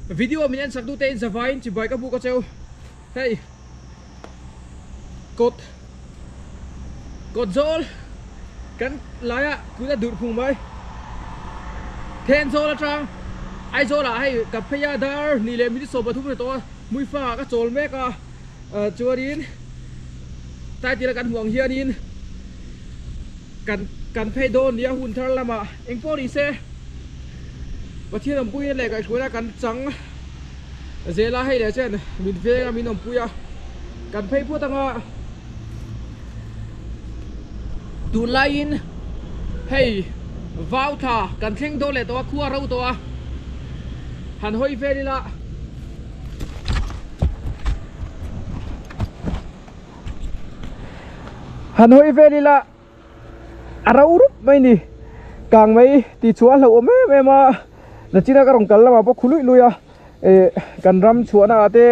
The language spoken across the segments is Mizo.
Video min en sak duh te in zavaiin chibai ka buk a cheu. Hei kawt kawt zawl kan laia kut a durh phung mai. Then zawl atang Aizawl ah hei ka phei a dar hnih leh minute 13 ni tawh a hmuifa ah ka chawl mek a chuanin title a kan hmuh ang hianin kan kan phei dawn nia hun thar lamah engpawh ni se Pathian awmpuina leh kaihhruaina kan chang zela hei leh chen min veng a min awmpui a kan phei phawt anga tunlaiin hei vau thla kan thleng dawn leh tawh a khua ro tawh a han hawi vel ila. Han hawi vel ila a ro rup mai ni kang mai tih chhuah a hlauhawm em em a nachina ka rawn kal lamah pawh khu luih luih a eh kan ram chhuahna ah te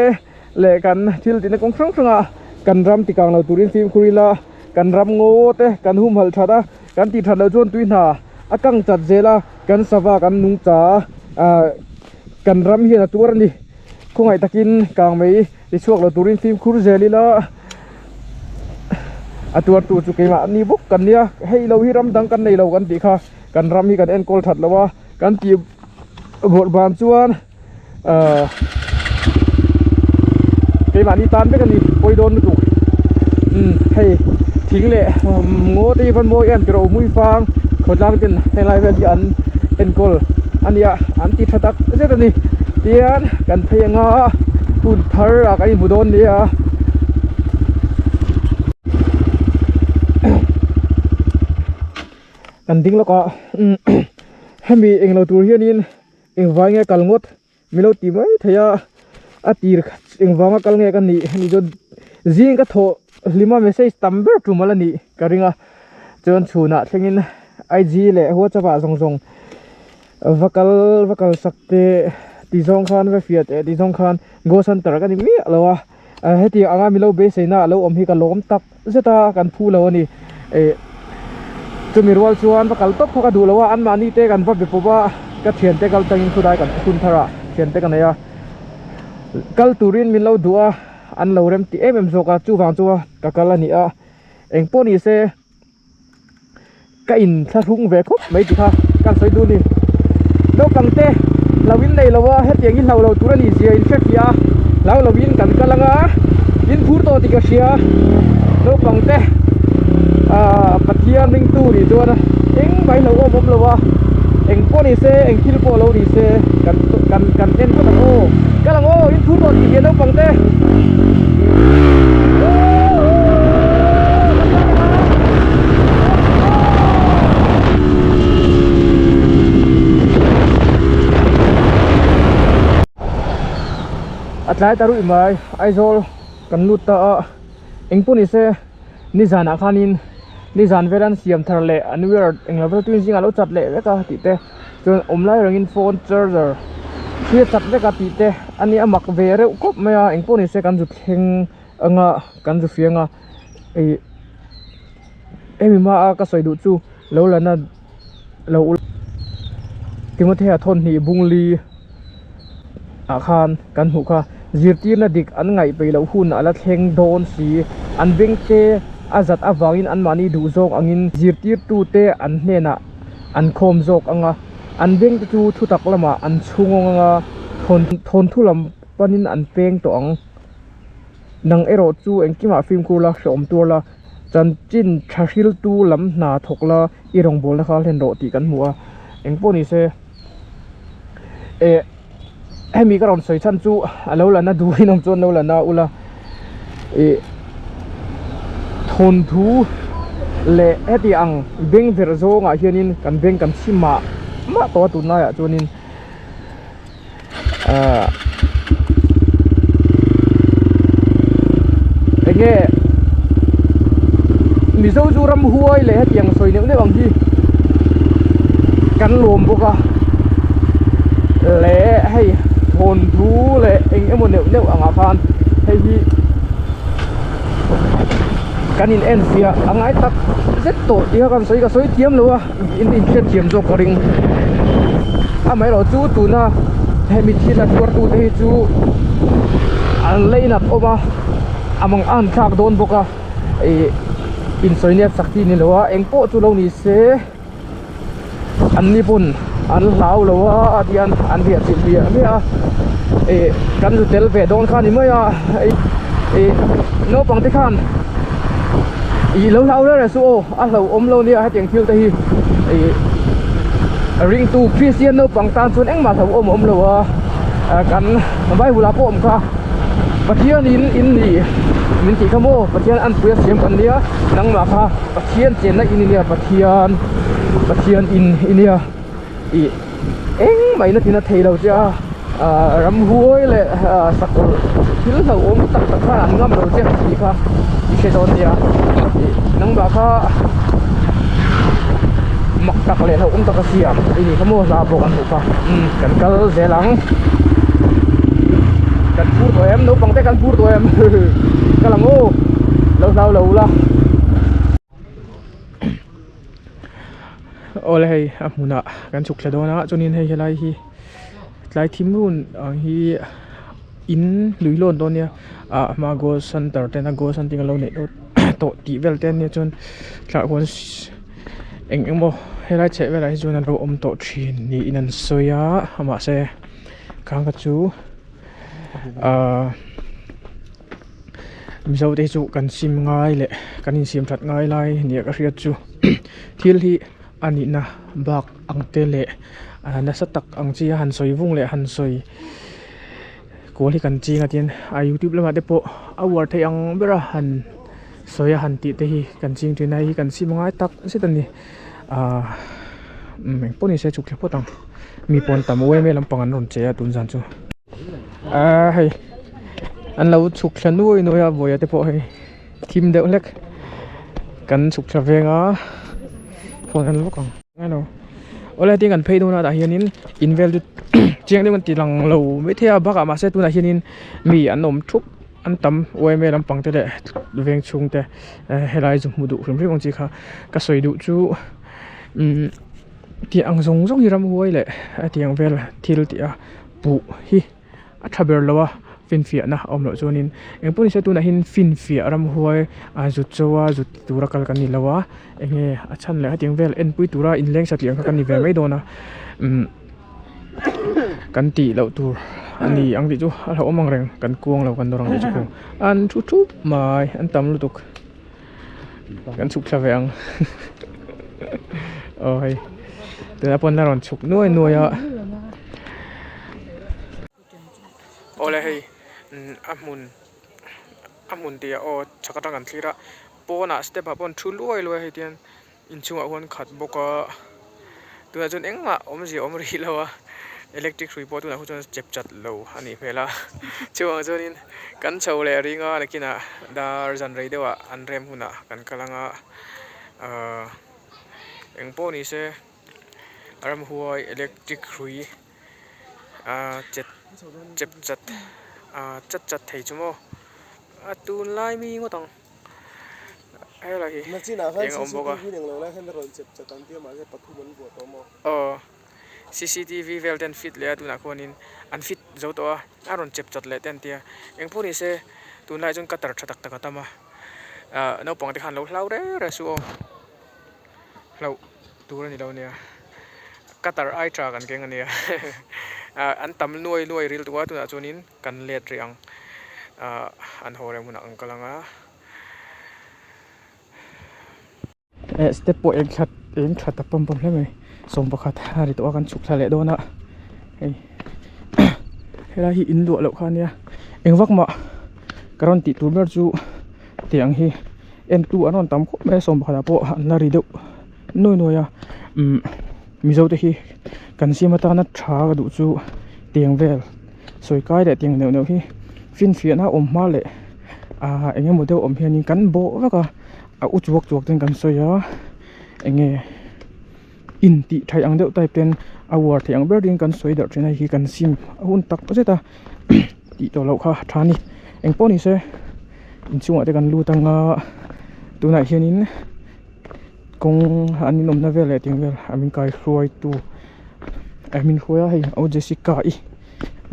leh kan thil tihna kawng hrang hrang ah kan ram ti kang lo turin fimkhur ila kan ram ngaw te kan humhalh that a kan tih that loh chuan tui hna a kang chat zel a kan sava kan nungcha ah kan ram hian a tuar a ni khawngaih takin kang mai. Ti chhuak lo turin fimkhur zel ila a tuartu chu keimah ni bawk kan nia hei lo hi ram dang kan nei lo kan tih kha kan ram hi kan enkawl that lo a kan tih bawrh ban chuan ahh keimahni tan vek a ni pawi dawn lutuk umm hei thing leh ngaw te hi van mawi em tih rawh u hmuifang khawtlang ten helai vel hi an enkawl a nia an ti tha tak zet a ni tian kan phei anga hun thar ah kan inhmu dawn nia. Kan ding lawk a hemi englo tur hianin engvai nge kal ngawt milo ti mai thei a a tir engvanga kal nge ka nih hemi chu zing ka thawh hlima message tam ber tum ala nih ka ring a chuan chhunah thlengin IG leh WhatsApp ah zawng zawng va kal va kal sak te ti zawng khan va fiah teh ti zawng khan ghost hunter ka ni miah lo a hetiang anga milo beiseina alo awm hi ka lawm tak zet a kan phu lo a ni eh chumi rual chuan va kal tawp kha ka duh lo a anmahni te kan va be pawp a ka thiante kal tangin khudai kan hun thar a thiante ka nei a kal turin min lo duh a an lo rem ti em em zawk a chuvang chu ka kal a ni a engpawh ni se ka in thlahrung ve khawp mai ti kha kan sawi dun ni naupang te hlo in nei lo a hetiang hi hlo lo tur a nih zia in hrefiah a hlau lo in kan kal anga in phur tawh tih ka hria naupang te ah Pathian ringtu nih chuan engmah hi hlo awm awm lo a eng pawh ni se eng thil pawh lo ni se kan kan kan en phawt ang aw kal ang aw in phur tawh tih hria naupang te. A tlai ta ruih mai Aizawl kan lut ta a engpawh ni se nizanah khanin nizan vel an siam thar leh an wire englo vel tuin zingah a lo chat leh vek a tih te chuan awm lai rengin phone charger hi a chat vek a tih te a nia a mak ve reuh khawp mai a engpawh ni se kan zu thleng anga kan zu fiang a ih hemi hma a ka sawi duh chu lo la na lo ul Timothea thawn hnih bungli ah khan kan hmuh kha zirtirna dik an ngaih peih loh hun a la thleng dawn si an beng te a zat avangin anmahni duh zawk angin zirtirtu te an hnenah an khawm zawk ang a an beng te chu thutak lamah an chhungawng ang a thawn thawnthu lam panin an peng tawh ang. Nang erawh chu engkimah fimkhur la, hrehawm tuar la, chanchin tha hriltu lam hna thawk la, i rawngbawlna kha hlen rawh tih kan hmu a. Engpawh ni se, eh hemi ka rawn sawi chhan chu a lo la na duhin awm chuan lo la na ula, ih thawnthu leh heti ang beng verh zawngah hianin kan beng kan chhi mah mah tawh a tunlaiah chuanin ah enge mizo chu ramhuai leh hetiang sawi neuh neuh ang hi kan lawm bawk a leh hei thawnthu leh eng emaw neuh neuh angah khan hei hi kan in en fiah a ngai tak zet tawh tih kha kan sawi ka sawi thiam lo a. In inhriat thiam zawk ka ring amaherawh chu tuna Hemi thil a tuartute hi chu an leinat awm a, a mang an thlak dawn bawk a, ih insawi nep sak chi ni lo a, engpawh chu lo ni se an ni pawn an hlau lo a a tihian an riah chilh hmiah hmiah a, ih kan zu tel ve dawn kha a ni mai a, ih naupang te khan ih lo hlau reng reng suh aw a hlauhawm lo nia hetiang thil te hi ih ringtu Kristian naupang tan chuan engmah hlauhawm a awm lo a kan Bible ah pawh awm kha Pathian in in ni min tih kha maw Pathian anpui a siam kan nia nangmah kha Pathian chenna in nia Pathian Pathian in i nia ih engmah in a tina thei lo che a ah ramhuai leh ah sakawlh thil hlauhawm tak tak khan an ngam lo che tih kha i hre dawn nia ih nangmah kha mak tak leh hlauhawm tak a siam i nih kha maw hla bawk an hmuh kha umm kan kal zel ang kan phur tawh em naupang te kan phur tawh em kal ang aw lo hlau lo ula. Awle hei a hmunah kan chhuk thla dawn a chuanin hei helai hi tlai thim run ang hi in lui lawn dawn nia ah a hmaa gold center te a gold something alo neih tawh tih vel te ania chuan thlahhuan huan eng eng emaw helai chheh velah hi chuan an lo awm tawh thin niin an sawi a mahse khang kha chu ahh. Mizo te hi chu kan sim ngai leh kan insiam that ngai lai nia ka hriat chu thil hi a nihna bak ang te leh nasa tak ang chi a han sawi vung leh han sawi kual hi kan ching a tin a youtube lamah te pawh a uar theih ang ber a han sawi a han tih te hi kan ching thin a hei hi kan sim ngai tak zet a ni ahh engpawh ni se chhuk thla phawt ang mi pawn tam uaim em lampang an rawn che a tun zan chu. Ahh hei an lo chhuk thla nuai nuai a buaia te pawh hei thim deuh hlek kan chhuk thla veng a phone an vak ang hello awle hetiang kan phei dawn a tah hianin in vel chu chiang deuh an ti lang lo maithei a bakah mahse tunah hianin mi an awm thup an tam yma lampang te leh veng chhung te helai chu hmu duh hrim hrim ang chi kha ka sawi duh chu umm tih ang zawng zawng hi ramhuai leh hetiang vel thil tih a. Buh hi a tha ber lo a finfiahna a awm loh chuanin engpawh nise tunah hian finfiah ramhuai a zut chaw a zut tura kal kan ni lo a enge a chhan leh hetiang vel enpui tura inleng satliah ang kha kan ni ve mai dawn a umm kan tih loh tur a ni ang tih chu a hlauhawm ang reng kan kuang lo kan nawr ang tih chu an thu thup mai an tam lutuk kan chhuk thla ve ang aw hei tunah pawh an la rawn chhuk nuai nuai a awle hei a hmun a hmun tih ah aw chhak atang kan thlir a pawnah step ah pawh an thu luai luai a hei tihian inchhungah huan khat bawk a tunah chuan engmah awmzia a awm rih lo a electric hrui pawh tunah chuan chep chat lo a nih hmel a chuvang chuanin kan chho leh ring a nakinah dar zan rei deuhah an rem hunah kan kal ang a ahh engpawh ni se ramhuai electric hrui ahh chet chep chat ahh chat chat thei chu maw a tunlai mi ngawt ang. Helai hi eng a awm bawk a aw cctv vel te an fit leh a tunah khuanin an fit zo tawh a a rawn chep chat leh te an tia engpawh ni se tunlai chuan cutter tha tak tak a tam a ah naupang te khan lo hlau reng reng suh aw hlauh tur a ni lo ania cutter ai tha kan keng ania ah an tam nuai nuai ril tuk a tunah chuanin. Kan let rih ang ah an haw reng hunah an kal ang a. Eh step pawh eng that eng that a pawm pawm hle mai 11 a ri tawh a kan chhuk thla leh dawn a hei helai hi in luah loh kha ania eng vak mah ka rawn tih tur ber chu tiang hi entu an rawn tam khawp mai a 11 ah pawh an la ri deuh nuai nuai a umm mizo te hi kan siam atana tha ka duh chu tiang vel. Sawi kai leh tiang neuh neuh hi finfiahna awm hma leh ah eng emaw deuh awm hianin kan bawh vek a a u chuak chuak ten kan sawi a eng nge in tih theih ang deuh type ten a uar theih ang ber ding kan sawi darh thin a hei hi kan sim a hun tak zet a tih tawh loh kha a tha a ni eng pawh ni se inchungah te kan lut anga tunah hianin kawng an inawmna vel leh tiang vel a min kaihruaitu a min hruai a hei au Jessica-i.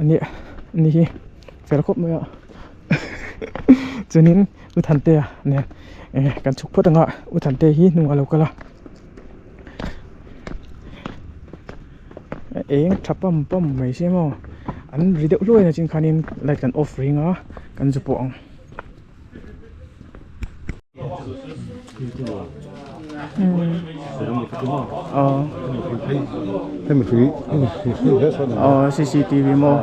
Ani ani hi fel khawp mai a chuanin U Thantea nen eh kan chhuk phawt ang a U Thantea hi hnungah a lo kal a eng tha pam pam mai se maw an ri deuh hluai a chin khanin light kan off ring a kan zu pawh ang. Aw cctv maw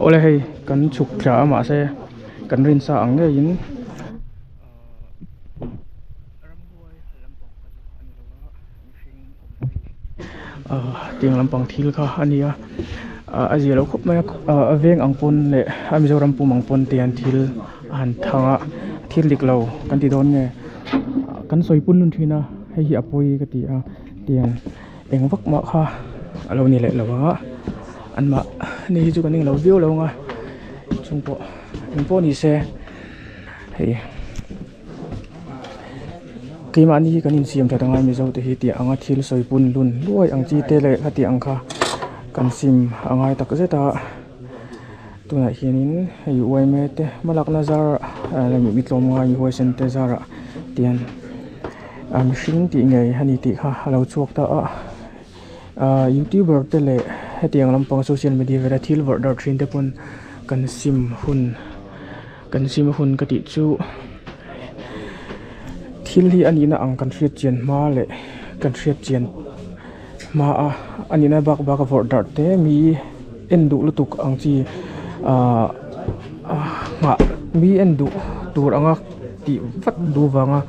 awle hei kan chhuk thla a mahse kan rinsa ang ngeiin. Ahh tiang lampang thil kha a ni a ah a zia lo khawp mai a ah a veng ang pawn leh a Mizoram pum ang pawn te hian thil a han thang a thil dik lo kan ti dawn nge kan sawi pun lun thin a hei hi a pawi ka ti a tiang eng vak mah kha a lo ni leh lo a an mah ni hi chu kan eng lo viau lo ang a chung pawh eng pawh ni se hei. Keimahni hi kan insiam that angai Mizo te hi tih anga thil sawi pun lun hluai ang chi te leh khati ang kha kan sim a ngai tak zet a tunah hianin hei uaime te hmalakna zar mi tlawm ngai mi huaisen te zarah tian a mihring tih ngei a ni tih kha a lo chhuak ta a ahh youtuber te leh hetiang lampang social media vela thil vawrh darh thin te pawn kan sim hun. Kan sim hun ka tih chu thil hi a nihna ang kan hriat chian hma leh kan hriat chian hma a a nihna bak bak a vawrh darh te mi en duh lutuk ang chi ahh nghah mi en duh tur anga tih vat duh vanga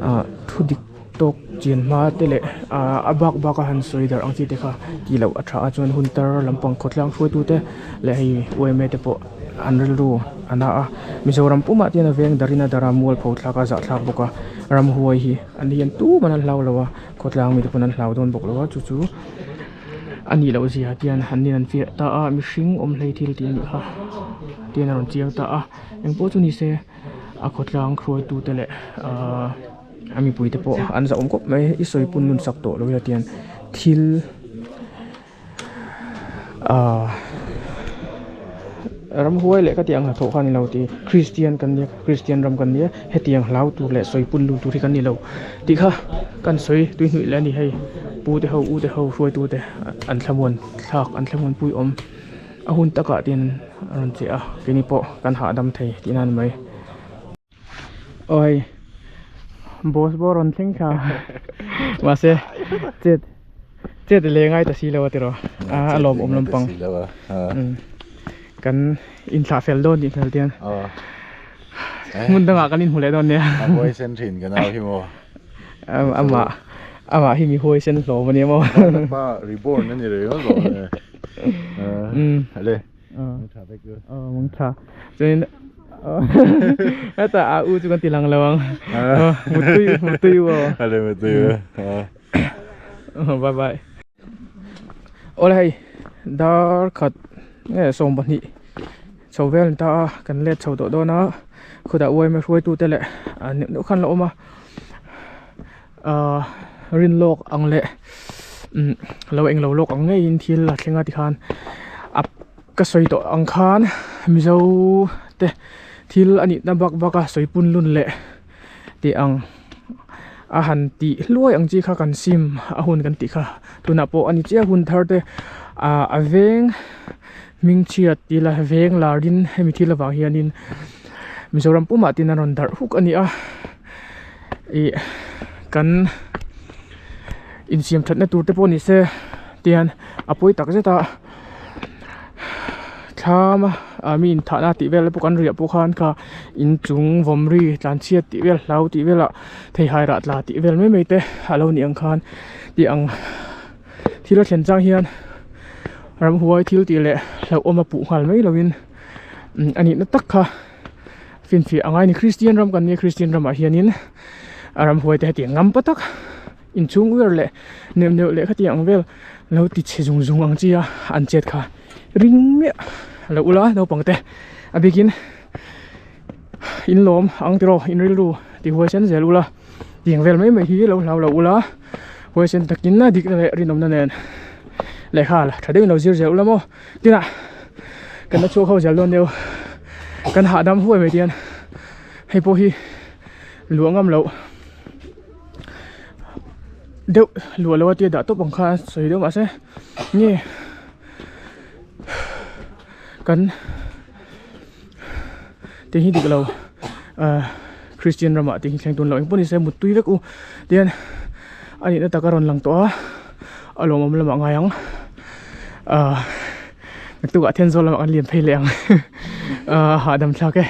ahh thu dik tawk chian hma te leh ahh a bak bak a han sawi darh ang chi te kha tih loh a tha a chuan hun tar lampang khawtlang hruaitu te leh hei yma te pawh an rilru a na a Mizoram pumah te hian a veng darin a dar a mualpho thlak a zahthlak bawk a ramhuai hi an hian tumah an hlau lo a khawtlang mite pawn an hlau dawn bawk lo a chu chu a nih loh zia te hian an in an fiah ta a mihring awm hlei thil tih a nih kha te hian a rawn chiang ta a engpawh chu ni se a khawtlang hruaitu te leh ahh. A mipui te pawh an zahawm khawp mai i sawi pun nun sak tawh lo ila tihian thil ahh ramhuai leh ka tih ang hnathawh kha a ni lo tih christian kan nia christian ram kan nia hetiang hlau tur leh sawi pun lun tur hi kan ni lo tih kha kan sawi tui hnuih leh a ni hei pu te ho u te ho hruaitu te an thlamuan thlak an thlamuan pui awm a hun takah te hian a rawn che a keini pawh kan hahdam thei tihna a ni mai. Oi boss pawh rawn thleng thla mahse chet chet leh ngai ta silo a tiraw a lawmawm lampang kan inthlah fel dawn tih hmel tian hmun dangah kan inhmu leh dawn nia a huaisen thin ka nau hi maw amah amah hi mi huaisen hlawm ania maw pa reborn ani reng alawm le Mong tha chuanin hetah a u chu kan ti lang lo ang mutui mutui u aw ale mutui u bye bye awle hei dar khat nge 12 chho vel an ta a kan let chho tawh dawn a khutah uaima hruaitu te leh neuh neuh khan la awm a ahh rin lawk ang leh umm lo englo lawk ang ngeiin thil a thleng a tikhan a ka sawi tawh ang khan mizo te thil a nih na bak bak a sawi pun lun leh tih ang a han tih hluai ang chi kha kan sim a hun kan tih kha tunah pawh a ni chiah hun thar te ah a veng hming chhiat tih la veng lar in hemi thil avang hianin Mizoram pumah tin a rawn darh huk a ni a. Ih kan insiam thatna tur te pawh ni se tihian a pawi tak zet a thlam a mi inthahna tih vel te pawh kan riah pawh khan kha inchung vawm ri tlan chhiat tih vel hlau tih velah theihai rah tla tih vel mai mai te a lo nih ang khan tih ang thil a thlen chang hian ramhuai thil tih leh hlauhawm a puh nghal mai lovin a nihna tak kha. Finfiah a ngai ni Christian ram kan nia Christian ramah hianin a ramhuai te hetiang ngam pa tak inchhung ber leh neuh neuh leh khatiang ang vel lo ti chhe zung zung ang chi a an chet kha ring miah lo ula naupang te a bikin in lawm ang tiraw in rilru ti huai sen zel ula. Tiang vel mai mai hi lo hlau lo ula huaisen takin a dikna leh rinawmna nen lehkha la tha deuhin lo zir zel ula maw tinah kan la chhuak ho zel dawn deuh kan hahdam huai mai tian hei pawh hi luah ngam loh deuh luah loh a tia dah tawp ang kha sawi deuh mahse nge kan te hi dik lo ahh Christian ramah te hi thleng tun lo engpawh nise muttui vek u tihian a nihna tak a rawn lang tawh a a lawmawm lamah ngai ang ahh naktukah Thenzawl lamah kan lian phei leh ang ahh hahdam thlak e.